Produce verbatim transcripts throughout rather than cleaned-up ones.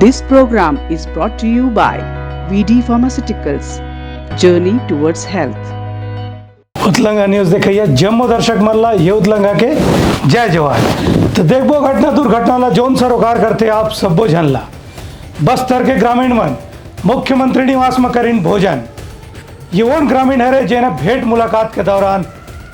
This program is brought to you by V D Pharmaceuticals, Journey Towards Health. उतलंगा news देखइया जम्मो दर्शक मन ला ये उतलंगा के जय जोहार। तो देखबो घटना दुर्घटना ला जौन सरोकार करथे आप सब्बो झन ला। बस्तर के ग्रामीण मन मुख्यमंत्री निवास म करिन भोजन। ये ओन ग्रामीण हरे जेन भेंट मुलाकात के दौरान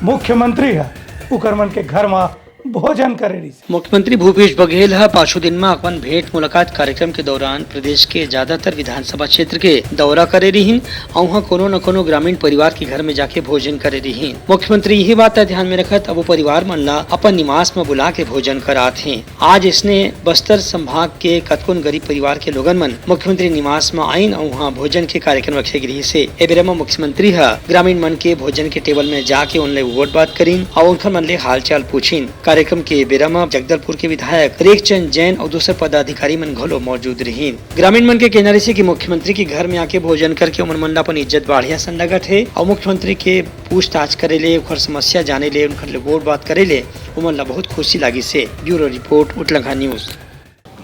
मुख्यमंत्री ह उकर मन के घर म भोजन करे रहिस। मुख्यमंत्री भूपेश बघेल ह पाछू दिन म अपन भेंट मुलाकात कार्यक्रम के दौरान प्रदेश के ज्यादातर विधानसभा क्षेत्र के दौरा करे रिहिन अउ उहाँ कोनो न कोनो ग्रामीण परिवार के घर में जाके भोजन करे रिहिन। मुख्यमंत्री यही बात ला ध्यान में रखत अब वो परिवार मन ला अपन निवास म बुला के भोजन करात हे। आज इसने बस्तर संभाग के कतकोन गरीब परिवार के लोगन मन मुख्यमंत्री निवास म आइन अउ उहाँ भोजन के कार्यक्रम रखे गे रिहिस हे। ए बेरा म मुख्यमंत्री ह ग्रामीण मन के भोजन के टेबल में जाके उन ले गोठ बात करिन अउ उनखर मन ले हालचाल पूछिन। कार्यक्रम के बेरा म जगदलपुर के विधायक रेखचंद जैन अउ दूसर पदाधिकारी मन घलो मौजूद रिहिन। ग्रामीण मन के कहना रिहिस कि मुख्यमंत्री के घर में आके भोजन करके ओमन मन ला अपन इज्जत बाढ़े असन लगत हे अउ मुख्यमंत्री के पूछताछ करे ले, ओखर समस्या जाने ले, उनखर ले गोठ बात करे ले ओमन ला बहुत खुशी लागिस हे। ब्यूरो रिपोर्ट, उतलंघा न्यूज।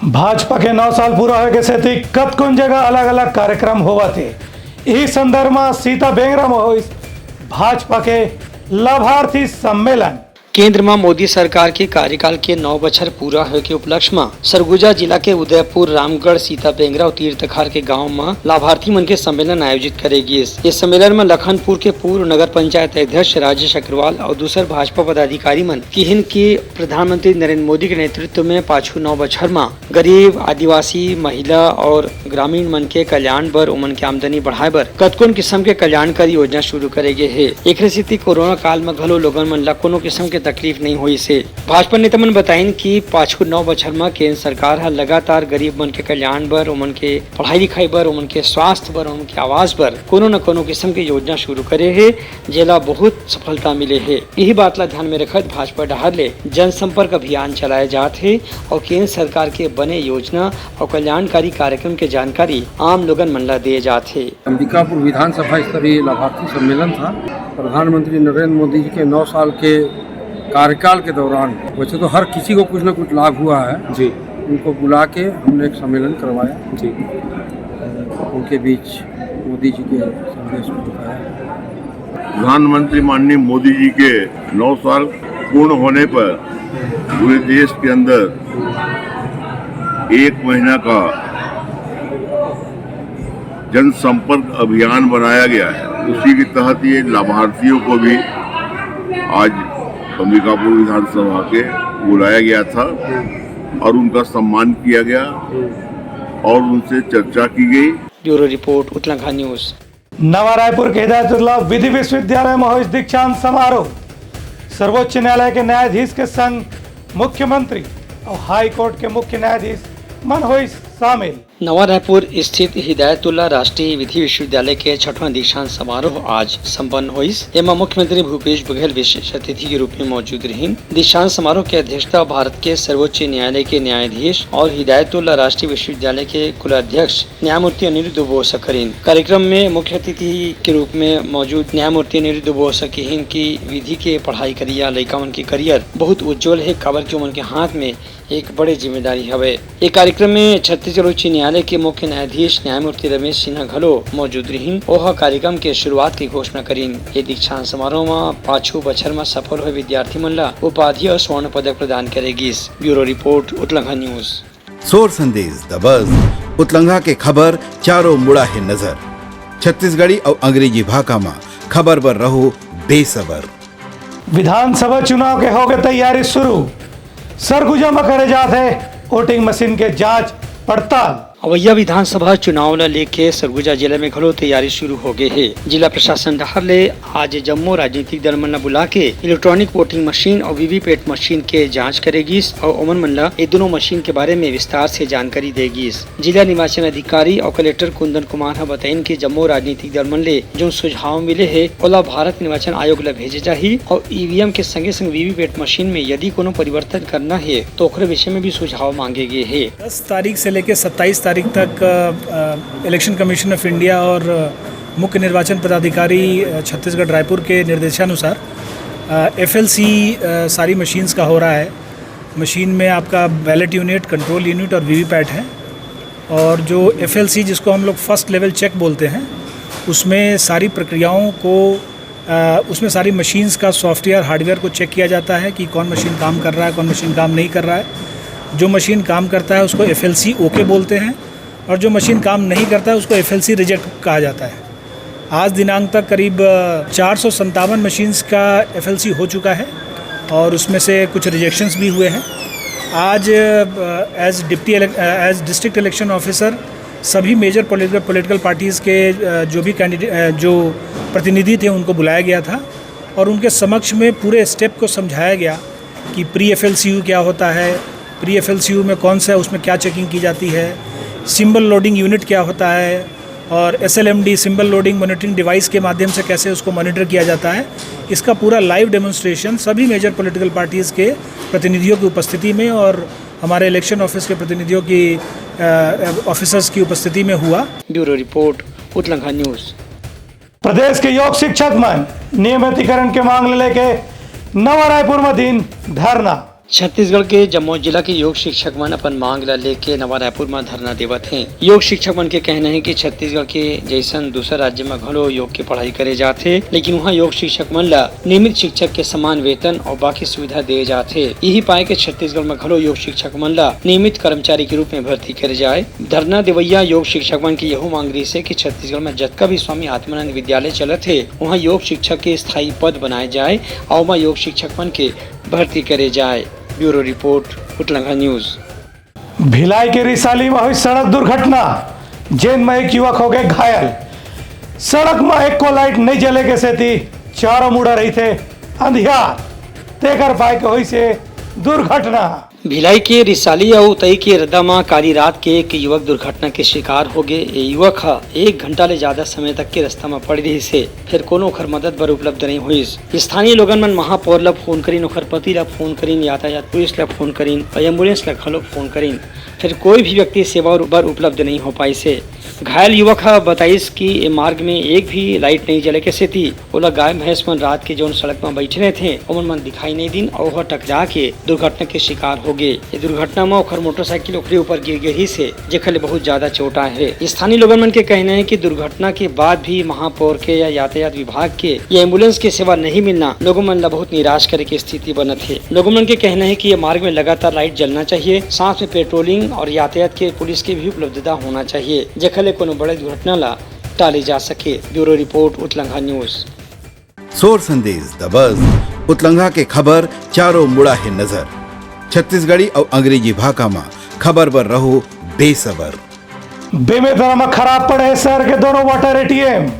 भाजपा के नौ साल पूरा होए के सेती कतकोन जगह अलग-अलग कार्यक्रम होवत हे। इही संदर्भ म सीता बेंगरा म होइस भाजपा के लाभार्थी सम्मेलन। केंद्र म मोदी सरकार के कार्यकाल के नौ बछर पूरा होए के उपलक्ष्य म सरगुजा जिला के उदयपुर, रामगढ़, सीता बेंगरा अउ तीर्थखार के गांव म लाभार्थी मन के सम्मेलन आयोजित करे गिस। ये सम्मेलन म लखनपुर के पूर्व नगर पंचायत अध्यक्ष राजेश अग्रवाल अउ दूसर भाजपा पदाधिकारी मन किहिन कि प्रधानमंत्री नरेंद्र मोदी के नेतृत्व में पाछू नौ बछर म गरीब, आदिवासी, महिला और ग्रामीण मन के कल्याण बर, ओमन के आमदनी बढ़ाए बर कतकोन किसम के कल्याणकारी योजना शुरू करे गे हे। एकरे सेती कोरोना काल म घलो लोगन मन ला कोनो किसम के तकलीफ नइ होइस हे। भाजपा नेता मन बताइन कि पाछू नौ बछर म केंद्र सरकार ह लगातार गरीब मन के कल्याण बर, ओमन के पढ़ाई लिखाई बर, ओमन के स्वास्थ्य बर, ओमन के आवास बर कोनो न कोनो किसम के योजना शुरू करे हे, जेला बहुत सफलता मिले हे। इही बात ला ध्यान में रखत भाजपा डहार ले जनसंपर्क अभियान चलाए जात हे अउ केंद्र सरकार के बने योजना अउ कल्याणकारी कार्यक्रम के जानकारी आम लोगन मन ला दिए जात हे। अंबिकापुर विधानसभा स्तरीय लाभार्थी सम्मेलन था। प्रधानमंत्री नरेंद्र मोदी जी के नौ साल के कार्यकाल के दौरान वैसे तो हर किसी को कुछ ना कुछ लाभ हुआ है जी। उनको बुला के हमने एक सम्मेलन करवाया जी। उनके बीच मोदी जी के संदेश को बताया। प्रधानमंत्री माननीय मोदी जी के नौ साल पूर्ण होने पर पूरे देश के अंदर एक महीना का जनसंपर्क अभियान बनाया गया है। उसी के तहत ये लाभार्थियों को भी आज अंबिकापुर विधानसभा के बुलाया गया था और उनका सम्मान किया गया और उनसे चर्चा की गई। ब्यूरो रिपोर्ट, उतलंघा न्यूज। नवा रायपुर के हिदायतुल्ला विधि विश्वविद्यालय में होइस दीक्षांत समारोह। सर्वोच्च न्यायालय के न्यायाधीश के संग मुख्यमंत्री और हाई कोर्ट के मुख्य न्यायाधीश मन होइस शामिल। नवा रायपुर स्थित हिदायतुल्ला राष्ट्रीय विधि विश्वविद्यालय के छठवां दीक्षांत समारोह आज संपन्न होइस। एमा मुख्यमंत्री भूपेश बघेल विशेष अतिथि के रूप में मौजूद रहिन। दीक्षांत समारोह के अध्यक्षता भारत के सर्वोच्च न्यायालय के न्यायाधीश और हिदायतुल्ला राष्ट्रीय विश्वविद्यालय के कुलाध्यक्ष न्यायमूर्ति अनिरुद्ध बोस करिन। कार्यक्रम में मुख्य अतिथि के रूप में मौजूद न्यायमूर्ति अनिरुद्ध बोस किहिन कि विधि के पढ़ाई करिया लइका मन के करियर बहुत उज्जवल हे, काबर कि ओमन के हाथ में एक बड़े जिम्मेदारी हवे। ए कार्यक्रम में छत्तीसगढ़ उच्च न्यायालय के मुख्य न्यायाधीश न्यायमूर्ति रमेश सिन्हा घलो मौजूद रिहिन। ओह कार्यक्रम के शुरुआत के घोषणा करिन। ए दीक्षांत समारोह म पाछू बछर म सफल होए विद्यार्थी मन ला उपाधि और स्वर्ण पदक प्रदान करे गिस। ब्यूरो रिपोर्ट, उतलंघा न्यूज। सोर संदेश दबस, उतलंघा के खबर चारों मुड़ा हे नजर। छत्तीसगढ़ी अउ अंग्रेजी भाखा म खबर बर रहो बेसबर। विधानसभा चुनाव के होगे तैयारी शुरू। सरगुजा म करे जात हे वोटिंग मशीन के जांच पड़ताल। अवइया विधानसभा चुनाव ल लेके सरगुजा जिला में घलो तैयारी शुरू हो गे हे। जिला प्रशासन डहार ले आज जम्मो राजनीतिक दल मन ल बुला के इलेक्ट्रॉनिक वोटिंग मशीन अउ वीवीपैट मशीन के जांच करे गिस अउ ओमन मन ल ए दुनों मशीन के बारे में विस्तार से जानकारी दे गिस। जिला निर्वाचन अधिकारी अउ कलेक्टर कुंदन कुमार ह बताइन कि जम्मो राजनीतिक दल मन ले जउन सुझाव मिले हे, ओला भारत निर्वाचन आयोग ल भेजे जाही अउ ईवीएम के संगे-संग वीवीपैट मशीन में यदि कोनो परिवर्तन करना हे, तो ओखरे विषय में भी सुझाव मांगे गे हे। दस तारीख से लेकर सत्ताईस तारीख तक, अ, अ, इलेक्शन कमीशन ऑफ इंडिया और, अ, मुख्य निर्वाचन पदाधिकारी, अ, छत्तीसगढ़ रायपुर के निर्देशानुसार, अ, एफएलसी, अ, सारी मशीन्स का हो रहा है। मशीन में आपका बैलेट यूनिट, कंट्रोल यूनिट और वीवीपैट है। और जो एफएलसी, जिसको हम लोग फर्स्ट लेवल चेक बोलते हैं, उसमें सारी प्रक्रियाओं को, अ, उसमें सारी मशीन्स का सॉफ्टवेयर, हार्डवेयर को चेक किया जाता है कि कौन मशीन काम कर रहा है, कौन मशीन काम नहीं कर रहा है। जो मशीन काम करता है, उसको एफएलसी ओके बोलते हैं, और जो मशीन काम नहीं करता है, उसको एफएलसी रिजेक्ट कहा जाता है। आज दिनांक तक करीब, अ, चार सौ संतावन मशीन्स का एफएलसी हो चुका है और उसमें से कुछ रिजेक्शंस भी हुए हैं। आज, अ, एज डिप्टी इलेक-, अ, एज डिस्ट्रिक्ट इलेक्शन ऑफिसर सभी मेजर पॉलिटिकल, पॉलिटिकल पार्टीज़ के, अ, जो भी कैंडिडेट, अ, जो प्रतिनिधि थे, उनको बुलाया गया था और उनके समक्ष में पूरे स्टेप को समझाया गया कि प्री एफएलसीयू क्या होता है, प्री एफएलसीयू में कौन सा है, उसमें क्या चेकिंग की जाती है, सिंबल लोडिंग यूनिट क्या होता है और एसएलएमडी, सिंबल लोडिंग मॉनिटरिंग डिवाइस के माध्यम से कैसे उसको मॉनिटर किया जाता है, इसका पूरा लाइव डेमोन्स्ट्रेशन सभी मेजर पॉलिटिकल पार्टीज़ के प्रतिनिधियों की उपस्थिति में और हमारे इलेक्शन ऑफिस के प्रतिनिधियों की, अ, ऑफिसर्स की उपस्थिति में हुआ। ब्यूरो रिपोर्ट, उतलंघा न्यूज़। प्रदेश के योग शिक्षक मन नियमितीकरण के मांग ले लेके नवा रायपुर में दिन धरना। छत्तीसगढ़ के जम्मो जिला के योग शिक्षक मन अपन मांग ला लेके नवा रायपुर म धरना देवत हें। योग शिक्षक मन के कहना हे कि छत्तीसगढ़ के जइसन दूसर राज्य म घलो योग के पढ़ाई करे जाथे, लेकिन उहाँ योग शिक्षक मन ला नियमित शिक्षक के समान वेतन अउ बाकी सुविधा दे जाथे। इही पाय के छत्तीसगढ़ म घलो योग शिक्षक मन ला नियमित कर्मचारी के रूप में भर्ती करे जाए। धरना देवइया योग शिक्षक मन के यहू मांग रिहिस हे कि छत्तीसगढ़ म जतका भी स्वामी आत्मानंद विद्यालय चलत हे, उहाँ योग शिक्षक के स्थायी पद बनाए जाए अउ ओमा योग शिक्षक मन के भर्ती करे जाए। ब्यूरो रिपोर्ट, उतलंघा न्यूज़। भिलाई के रिसाली म होइस सड़क दुर्घटना, जेन म एक युवक होगे घायल। सड़क म एको लाइट नइ जले के सेती चारों मुड़ा रहिथे अंधियार, तेकर पाय के होइस ये दुर्घटना। भिलाई के रिसाली अउ उतई के रद्दा म काली रात के एक युवक दुर्घटना के शिकार होगे। ये युवक ह एक घंटा ले जादा समय तक के रस्ता म पड़े रिहिस हे, फेर कोनो ओखर मदद बर उपलब्ध नइ होइस। स्थानीय लोगन मन महापौर ल फोन करिन, ओखर पति ल फोन करिन, यातायात पुलिस ल फोन करिन अउ एम्बुलेंस ल घलो फोन करिन, फेर कोई भी व्यक्ति सेवा बर उपलब्ध नइ हो पाइस हे। घायल युवक ह बताइस कि ए मार्ग में एक भी लाइट नइ जले के सेती ओला गाय भैंस मन रात के जउन सड़क म बइठे रहिथे, ओमन मन दिखाई नइ दिन अउ ओह टकरा के दुर्घटना के शिकार होगे। ये दुर्घटना म ओखर मोटरसाइकिल ओखरे ऊपर गिर गे रिहिस हे, जेखर ले बहुत ज्यादा चोट आए हे। स्थानीय लोगन मन के कहना हे कि दुर्घटना के बाद भी महापौर के या यातायात विभाग के या एम्बुलेंस के सेवा नहीं मिलना लोगन मन ला बहुत निराश करे के स्थिति बनत हे। लोगन मन के कहना हे कि ये मार्ग में लगातार लाइट जलना चाहिए, साथ में पेट्रोलिंग और यातायात के पुलिस के भी उपलब्धता होना चाहिए, जेखर ले कोनो बड़े दुर्घटना ला टाले जा सके। ब्यूरो रिपोर्ट, उतलंघा न्यूज़। सोर संदेश दबस, उतलंघा के खबर चारों मुड़ा हे नजर। छत्तीसगढ़ी अउ अंग्रेजी भाखा म खबर बर रहो बेसबर। बेमेतरा म खराब पड़े हे शहर के दोनों वाटर एटीएम,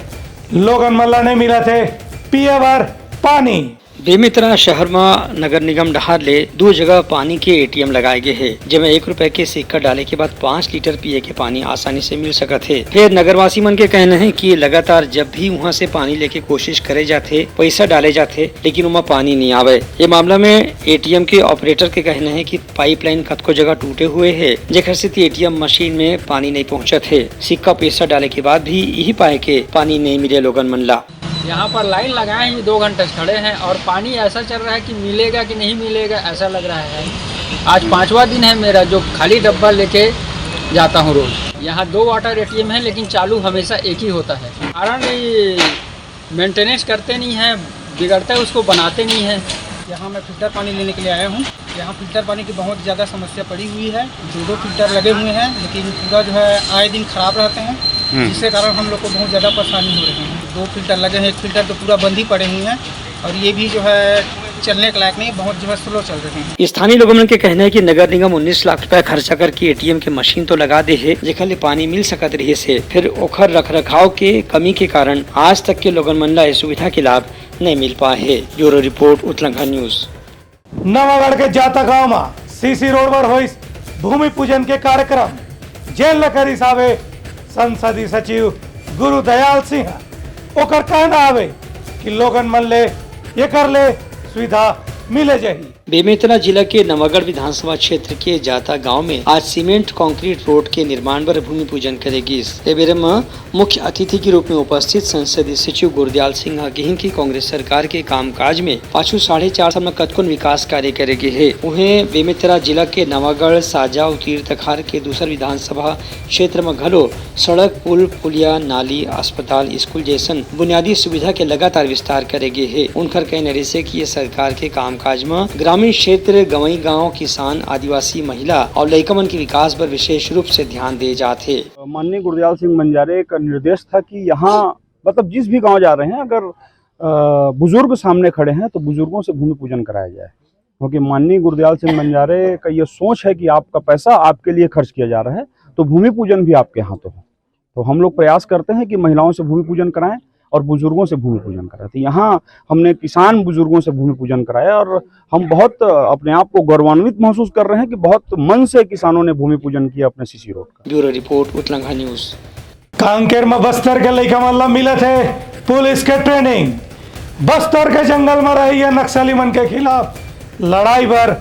लोगन मन ला नइ मिलत हे पिए बर पानी। बेमेतरा शहर म नगर निगम डहार ले दू जगह पानी के एटीएम लगाए गे हे, जेमा एक रुपए के सिक्का डाले के बाद पाँच लीटर पिए के पानी आसानी से मिल सकत हे। फेर नगरवासी मन के कहना हे कि लगातार जब भी उहाँ से पानी लेके कोशिश करे जाथे, पइसा डाले जाथे, लेकिन ओमा पानी नइ आवय। ये मामला में एटीएम के ऑपरेटर के कहना हे कि पाइपलाइन कतको जगह टूटे हुए हे, जेखर सेती एटीएम मशीन में पानी नइ पहुँचत हे। सिक्का पइसा डाले के बाद भी इही पाए के पानी नइ मिले लोगन मन ला। यहाँ पर लाइन लगाए हैं, दो घंटे से खड़े हैं और पानी ऐसा चल रहा है कि मिलेगा कि नहीं मिलेगा, ऐसा लग रहा है। आज पांचवा दिन है मेरा जो खाली डब्बा लेके जाता हूँ रोज। यहाँ दो वाटर एटीएम है, लेकिन चालू हमेशा एक ही होता है। कारण ये मेंटेनेंस करते नहीं है, बिगड़ता है, उसको बनाते नहीं है। यहाँ मैं फिल्टर पानी लेने के लिए आया हूँ। यहाँ फिल्टर पानी की बहुत ज़्यादा समस्या पड़ी हुई है। दो दो फिल्टर लगे हुए हैं, लेकिन पूरा जो है आए दिन खराब रहते हैं, हम्म। जिसके कारण हम लोग को बहुत ज़्यादा परेशानी हो रही है। दो फिल्टर लगे हैं, एक फिल्टर तो पूरा बंद ही पड़े हुए हैं और ये भी जो है चलने के लायक नहीं, बहुत जो है स्लो चल रहे हैं। स्थानीय लोगों मन के कहना है कि नगर निगम उन्नीस लाख रुपया खर्चा करके एटीएम के मशीन तो लगा दे हे, जेखर ले पानी मिल सकत रहिस हे, फिर ओखर रखरखाव के कमी के कारण आज तक के लोगन मन ला ये सुविधा के लाभ नहीं मिल पाए हे। ब्यूरो रिपोर्ट, उतलंघा न्यूज़। नवागढ़ के जाता गांव म सीसी रोड पर होइस भूमि पूजन के कार्यक्रम, जेन ल करिस हावे संसदीय सचिव गुरु दयाल सिंह। ओकर कहना हावे कि लोगन मन ले एकर ले सुविधा मिले जाही। बेमेतरा जिला के नवागढ़ विधानसभा क्षेत्र के जाता गांव में आज सीमेंट कंक्रीट रोड के निर्माण बर भूमि पूजन करे गिस। ए बेरा म मुख्य अतिथि के रूप में उपस्थित संसदीय सचिव गुरदयाल सिंह ह किहिन कि कांग्रेस सरकार के कामकाज में पाछू साढ़े चार साल म कतकोन विकास कार्य करे गे हे। उहें, बेमेतरा जिला के नवागढ़, साजा अउ तीर तखार के दूसर विधानसभा क्षेत्र म घलो सड़क, पुल, पुलिया, नाली, अस्पताल, स्कूल जैसन बुनियादी सुविधा के लगातार विस्तार करे गे हे। उनकर कहना रहिसे कि ये सरकार के कामकाज म ग्रामीण क्षेत्र, गंवई गांव, किसान, आदिवासी, महिला अउ लइका मन के विकास बर विशेष रूप से ध्यान दे जात हे। माननीय गुरदयाल सिंह बंजारे का निर्देश था कि यहाँ, मतलब, जिस भी गांव जा रहे हैं, अगर, अ, बुजुर्ग सामने खड़े हैं, तो बुजुर्गों से भूमि पूजन कराया जाए, क्योंकि माननीय गुरदयाल सिंह बंजारे का ये सोच है कि आपका पैसा आपके लिए खर्च किया जा रहा है, तो भूमि पूजन भी आपके हाथों है। तो हम लोग प्रयास करते हैं कि महिलाओं से भूमि पूजन कराएं और बुजुर्गों से भूमि पूजन कराएं। तो यहाँ हमने किसान बुजुर्गों से भूमि पूजन कराया और हम बहुत अपने आप को गौरवान्वित महसूस कर रहे हैं कि बहुत मन से किसानों ने भूमि पूजन किया अपने सीसी रोड का। ब्यूरो रिपोर्ट, उतलंघा न्यूज। कांकेर म बस्तर के लइका मन ला मिलत हे पुलिस के ट्रेनिंग। बस्तर के जंगल म रहइया नक्सली मन के खिलाफ लड़ाई बर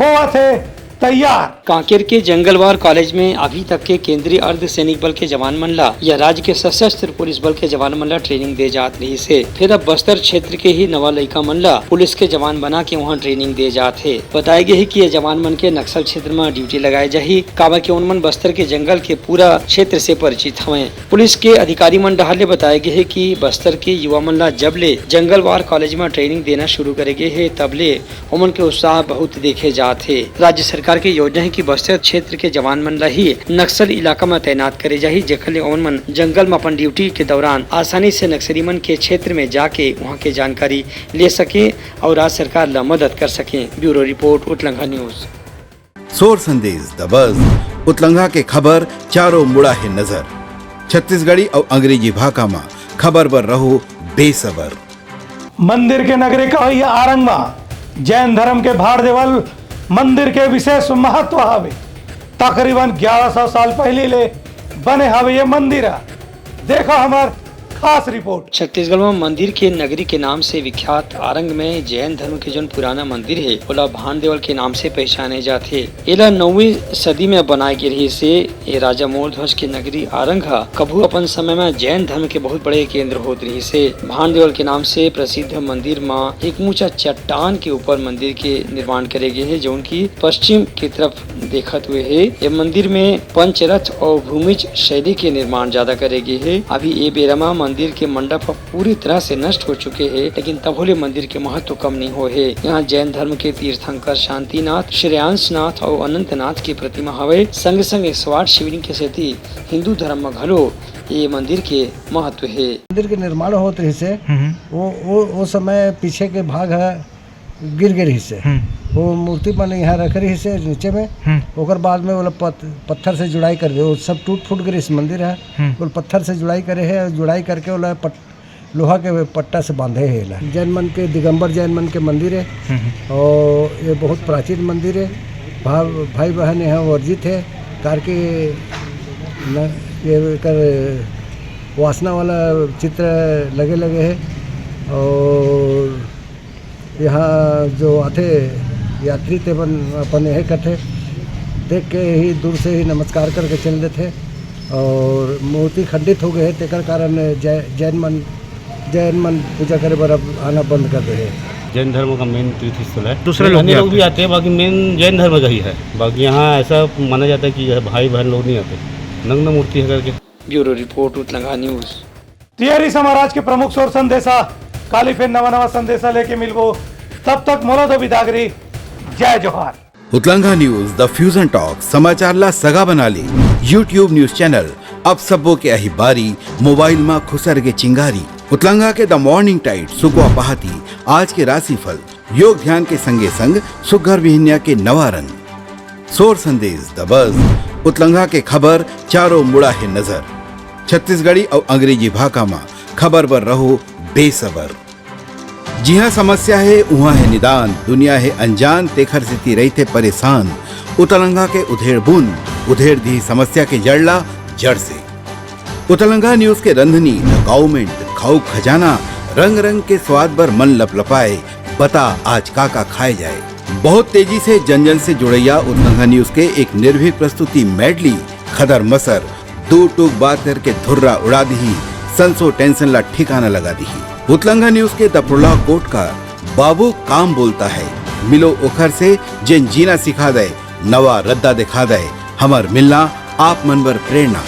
होवत हे तैयार। कांकेर के जंगलवार कॉलेज में अभी तक के केंद्रीय अर्धसैनिक बल के जवान मन ला या राज्य के सशस्त्र पुलिस बल के जवान मन ला ट्रेनिंग दे जात रहिस हे। फेर अब बस्तर क्षेत्र के ही नवा लइका मन ला पुलिस के जवान बना के उहाँ ट्रेनिंग दे जात हे। बताए गे हे कि ये जवान मन के नक्सल क्षेत्र म ड्यूटी लगाए जाही, काबर के उन मन बस्तर के जंगल के पूरा क्षेत्र से परिचित हवंय। पुलिस के अधिकारी मन डहार ले बताए गे हे कि बस्तर के युवा मन ला जब ले जंगलवार कॉलेज म ट्रेनिंग देना शुरू करे गे हे, तब ले ओमन के उत्साह बहुत देखे जात हे। राज्य सरकार के योजना हे कि बस्तर क्षेत्र के जवान मन ला ही नक्सल इलाका म तैनात करे जाही, जेकर ले ओमन मन जंगल म अपन ड्यूटी के दौरान आसानी से नक्सली मन के क्षेत्र में जाके उहाँ के जानकारी ले सके अउ राज्य सरकार ला मदद कर सके। ब्यूरो रिपोर्ट, उतलंघा न्यूज। सोर संदेश द बज, उतलंघा के खबर चारों मुड़ा हे नजर। छत्तीसगढ़ी अउ अंग्रेजी भाखा म खबर बर रहो बेसबर। मंदिर के नगरी कहइया आरंग म जैन धर्म के भाड़ देवल मंदिर के विशेष महत्व हवे। तकरीबन ग्यारह सौ साल पहिली ले बने हवे ये मंदिर ह। देखो हमर खास रिपोर्ट। छत्तीसगढ़ म मंदिर के नगरी के नाम से विख्यात आरंग में जैन धर्म के जोन पुराना मंदिर हे, ओला भान देवल के नाम से पहचाने जाथे। एला नौवीं सदी में बनाए गे रिहिस हे। ए राजा मोरध्वज के नगरी आरंग ह कभू अपन समय म जैन धर्म के बहुत बड़े केंद्र होत रिहिस हे। भान देवल के नाम से प्रसिद्ध मंदिर म एकमुचा चट्टान के ऊपर मंदिर के निर्माण करे गे हे, जौन की पश्चिम के तरफ देखत हुए हे। ये मंदिर में पंचरथ अउ भूमिज शैली के निर्माण ज्यादा करे गे हे। अभी ए बेरा म मंदिर के मंडप ह पूरी तरह से नष्ट हो चुके हे, लेकिन तभो ले मंदिर के महत्व कम नहीं होए हे। यहाँ जैन धर्म के तीर्थंकर शांतिनाथ, श्रेयांशनाथ अउ अनंतनाथ के प्रतिमा हवे। संगे संग एक सौ आठ शिवलिंग के सेती हिंदू धर्म म घलो ये मंदिर के महत्व हे। मंदिर के निर्माण होत रहिस हे, हम्म। वो, वो, वो समय पीछे के भाग ह गिर गे रहिस हे। हम्म। वो मूर्ति मन यहाँ रखे रहिस हे नीचे में। हम्म। ओकर बाद में ओला पत-, पत्थर से जुड़ाई कर दे, वो सब टूट फूट गे रहिस मंदिर ह। हम्म। ओला पत्थर से जुड़ाई करे हे, जुड़ाई करके ओला पट-, लोहा के पट्टा से बांधे हे एला। जैन मन के, दिगंबर जैन मन के मंदिर हे। हम्म। और ये बहुत प्राचीन मंदिर हे। भा-, भाई बहन यहाँ वर्जित हे, कार के न, ये एकर वासना वाला चित्र लगे लगे हे। और यहाँ जो आथे यात्री, ते मन अपन यही करथे, देख के ही दूर से ही नमस्कार करके चल देथे। और मूर्ति खंडित हो गए हे, तेकर कारण जै-, जैन मन, जैन मन पूजा करे बर अब आना बंद कर दे हे। जैन धर्म का मेन तीर्थ स्थल है। दूसरे लोग अन्य भी लोग आते भी हैं। आते हैं, बाकी मेन जैन धर्म का ही है। बाकी यहाँ ऐसा माना जाता है कि भाई बहन लोग नहीं आते, नग्न मूर्ति है करके। ब्यूरो रिपोर्ट, उतलंगा न्यूज। टिहरी समाराज के प्रमुख सोर संदेशा, काली फेर नवा नवा संदेशा लेके मिलबो। तब तक मोला दो बिदागरी, जय जोहार। उतलंगा न्यूज, द फ्यूजन टॉक, समाचार ला सगा बना ले। YouTube न्यूज चैनल, अब सबो के आही बारी, मोबाइल मा खुसर गे चिंगारी। उतलंगा के द मॉर्निंग टाइड, सुकवा पहाती, आज के राशिफल, योग ध्यान के संगे संग सुघर बिहनिया के नवा रंग। सोर संदेश द बज, उतलंगा के खबर चारों मुड़ा हे नजर। छत्तीसगढ़ी अउ अंग्रेजी भाखा मा खबर बर रहो बेसबर। जिहाँ समस्या हे, उहाँ हे निदान, दुनिया हे अनजान, तेखर सेती रहिथे परेशान। उतलंगा के उधेड़ बुन, उधेड़ दिही समस्या के जड़ ला जड़ से। उतलंगा न्यूज के रंधनी, द गाउमेंट, खाऊ खजाना, रंग रंग के स्वाद बर मन लपलपाए, बता आज का का खाए जाए। बहुत तेजी से जन जन से जुड़ैया उतलंघा न्यूज के एक निर्भीक प्रस्तुति मेडली। खदर मसर दू टूक बात करके धुर्रा उड़ा दिही, संसो टेंशन ला ठिकाना लगा दिही। उतलंघा न्यूज के दपरोला कोट का बाबू काम बोलता है, मिलो ओखर से जेन जीना सिखा दे, नवा रद्दा दिखा दे, हमर मिलना आप मन बर प्रेरणा।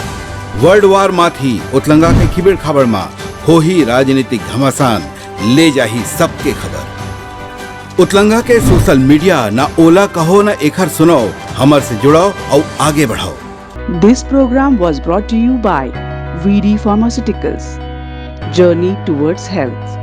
वर्ल्ड वार माथी उतलंगा के खिबेड़ खाबड़ मा होही राजनीतिक घमासान, ले जाही सबके खबर। उतलंगा के सोशल मीडिया ना ओला कहो ना एखर सुनाओ, हमर से जुड़ाओ अउ आगे बढ़ाओ। This program was brought to you by V D Pharmaceuticals. Journey towards health.